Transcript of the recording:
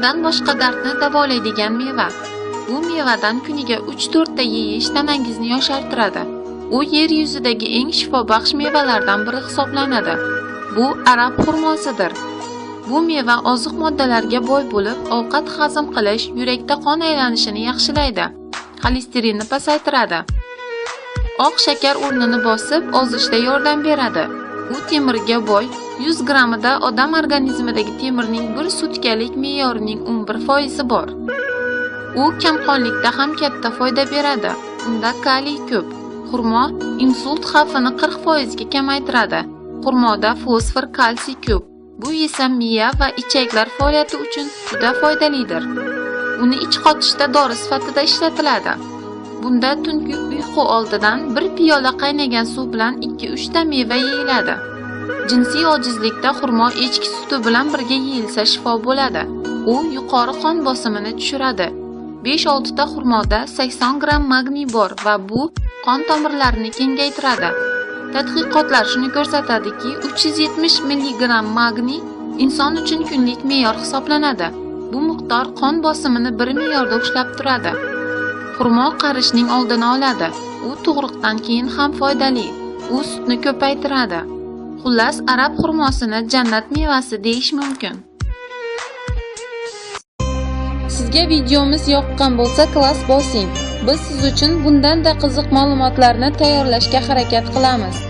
Bundan boshqa dardni davolaydigan meva. Bu mevadan kuniga 3-4 ta yeyish tanangizni yoshartiradi. U yer yuzidagi eng shifobaxsh mevalardan biri hisoblanadi. Bu arab xurmosidir. Bu meva oziq moddalarga boy bo'lib, ovqat hazm qilish, yurakda qon aylanishini yaxshilaydi, xolesterinni pasaytiradi. Oq shakar o'rnini bosib, ozishda yordam beradi. U temirga boy, 100 grammida odam organizmidagi temirning bir sutkalik me'yorining 11% bor. U kamqonlikda ham katta foyda beradi. Unda kaliy ko'p. Xurmo insult xavfini 40% ga kamaytiradi. Xurmoda fosfor, kalsiy ko'p. Bu esa miya va ichaklar faoliyati uchun juda foydalidir. Uni ich qotishda dori sifatida ishlatiladi. Bunda tungi uyqu oldidan bir piyola qaynagan suv bilan 2-3 ta meva yeyiladi. Jinsiy ojizlikda xurmo echki suti bilan birga yeyilsa shifo bo'ladi. U yuqori qon bosimini tushiradi. 5-6 ta xurmoda 80 gramm magniy bor va bu qon tomirlarini kengaytiradi. Tadqiqotlar shuni ko'rsatadiki, 370 mg magniy inson uchun kunlik me'yor hisoblanadi. Bu miqdor qon bosimini bir me'yorda ushlab turadi. Xurmo qarishning oldini oladi. U tug'ruqdan keyin ham foydali. U sutni ko'paytiradi. Xullas, arab xurmosini jannat mevasi deyish mumkin. Sizga videomiz yoqqan bo'lsa, klass bosing. Biz siz uchun bundan-da qiziq ma'lumotlarni tayyorlashga harakat qilamiz.